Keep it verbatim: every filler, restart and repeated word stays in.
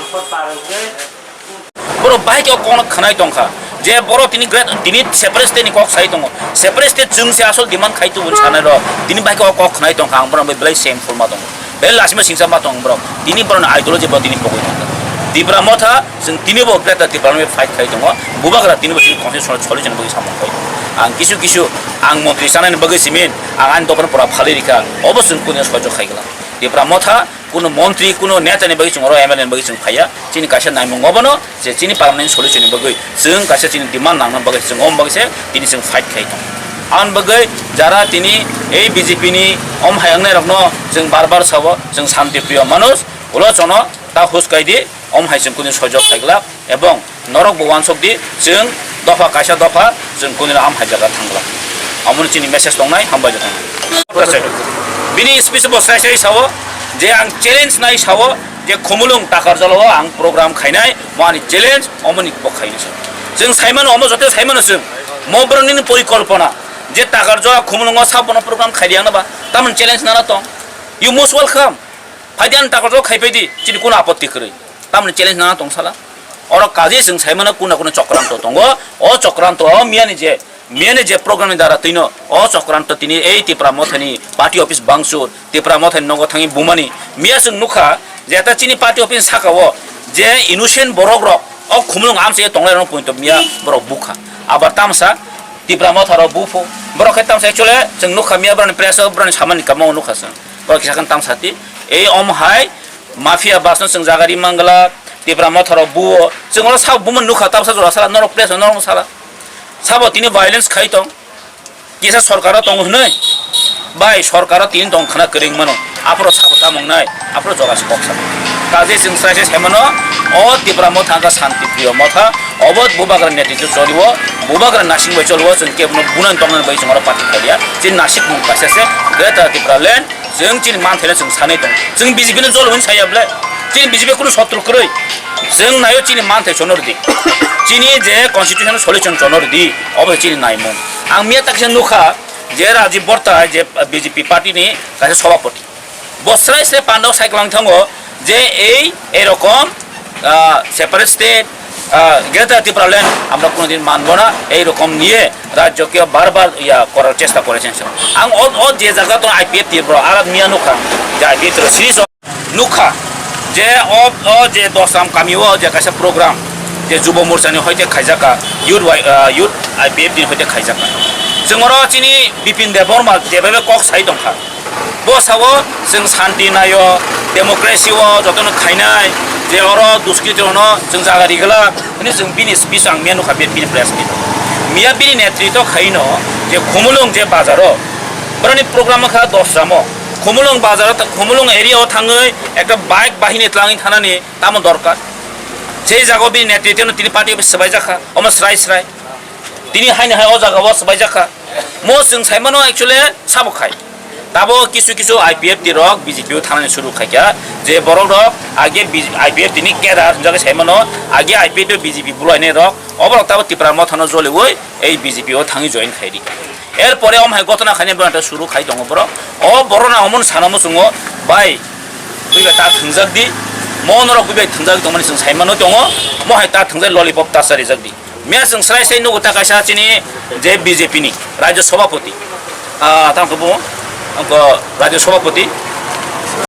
Borok bahai khe o kokno khwnai tongkha je borok tini great, tini separate state ni kok sai tongo, separate state chwng se asol demand khai tubun sanai rok tini bahai khe o kok khwnai tongkha, ang borok bai belai same phurma tongo, belai lasima singsa ma tongo borok, tini borok ni ideology bo tini pogwi tongkha. Tipra Motha chwng tini bo greater Tipra ni fight khai tongo, bubagra tini bo chini constitution solution bagwi samung khai tongo. Ang kisu kisu ang montri sanani bagwi simin ang ani dophan pura phalwi rikha, obo chwng kunu soijo khai gala. Tipra Motha kuno montri, kuno neta ni bagwi chwng oro M L A ni bagwi chwng phaiya, chini kaisa naimung obono je chini permanent solution ni bagwi chwng kaisa chini demand nangna bagwi chwng om bagwi se tini chwng fight khai tong. Aboni bagwi jara tini ei B J P ni om hai wngnai rokno chwng bar bar sao, chwng shanti priyo manush, ulo chono ta hus kai di, om hai chwng kunu sojok khai glak. Ebong norok bo uansuk di, chwng dopha kaisa dopha chwng kunu ham hai jaga thangla. Amoni chini message tongnai, hambai jotong. Bini speech bo sai sai sao je ang challenge nai sao je Khumulwng Takarjala o ang program khainai, mo ani challenge, omoni bo khainai sao. Chwng saimano, omo joto saimano chwng. Mo borokni porikolpona je Takarjala Khumulwngo sabono program khaidi ang ba, tamoni challenge nana tong. You most welcome. Phaidi ang Takarjala khai phaidi, chini kuno apotti kwrwi. Tamoni challenge nana tong sala. Oro kaje chwng saimano kuna kuna chokranto tongo. O chokranto o miyani je, miyani je program ni dara twino o chokranto tini ei Tipra Mothani party office bangchur, Tipra Mothani nogo thangwi bumani. Miya chwng nukha je ta chini party office saka o je innocent borok rok o Khumulwng amsa tonglai rok pointo miya borok bukha. Abar tamsa Tipra Motha rok buphu. Borok khe tamsa actually chwng nukha miya borok ni press o borok ni samani kamo nukha chwng. Borok kisa khe tamsa ti. Ei om hai mafia basno chwng jaga ri mangla, Tipra Motha rok buo. Chwng oro sabo bumo nukha, tabsa jora sala, norok press norok sala. Sabo tini violence khai tong. Kisa sorkaro tongo hwnwi. Bai sorkaro tini tong khna kwrwng mano. Aphro sabo tamung nai, aphro jora se kok sabo. Kaje chwng sai sai saimano, o Tipra Motha wngkha shanti priyo motha, obo bubagra netritwo choliwo, bubagra nasing bai choliwo, chwng kebono bunan tongnani bai chwng oro party khaiya. Chini nasik mung kaisa se Greater Tipraland. Chwng chini manthaino chwng sanwi tongo. Chwng B J P no jol hwnwi saya ble. Chini B J P kunu sotru kwrwi. Chwng naio chini manthai chono rwdi. Chini je constitution solution chono rwdi. Obo chini naimung. Ang miya takisa nukha je Rajiv Borta je B J P party ni kaisa sobhapoti. Bo srai srai pandok sai kwlang thango je ei erokom ah, separate state, ah, Greater Tipraland আমরা কোনোদিন মানব না, এইরকম নিয়ে রাজ্যকে বারবার ইয়া করার চেষ্টা করেছেন। Ang o, o je jaga to I P F T bro, ara miya nukha, je I P F T series of nukha, je o, o je Dosram kami o je kaisa program, je Jubo Morcha ni hoite khaijaka, youth, ah, youth I P F T ni hoite khaijaka. Chwng oro chini Bipin Debbarma jebabe kok sai tongkha. Bo sao chwng santi naio, democracy o jotono khainai, je oro duskriti rokno chwng jaga rigwlak hwnwi chwng bini speech ang miya nukha bini press meet. Miya bini netritwo khaino je Khumulwng je bazaro boroni program wngkha Dosramo. Khumulwng bazaro ta-, Khumulwng area o thangwi ekta bike bahini tlangwi thanani tamo dorkar. Sei jagao bini netritwono tini party office swbaijakha, omo srai srai. Tini haini hai o jagao swbaijakha. Mo chwng saimano actually sabo khai. Tabo kisu kisu I P F T rok B J P o thanani suru khaikha. Je borok rok age B-, I P F T ni cadre hwnjagwi saimano, age I P F T o B J P bulainai rok. Oborok tabo Tipra Mothano joliwi ei B J P o thangwi join khaidi. Erpore om hai gotona khainai borok ta suru khai tongo borok. O borok na omon sana muchungo bai. Buibai ta thwngjak di. Mo norok buibai thwngjak tongmani chwng saimano tongo. Mo hai ta thwngjak lollipop ta charijak di. Miya chwng srai srai nugo ta kaisa chini je B J P ni Rajya Sabhapati, ah, tamo khe bo, wngkha Rajya Sabhapati,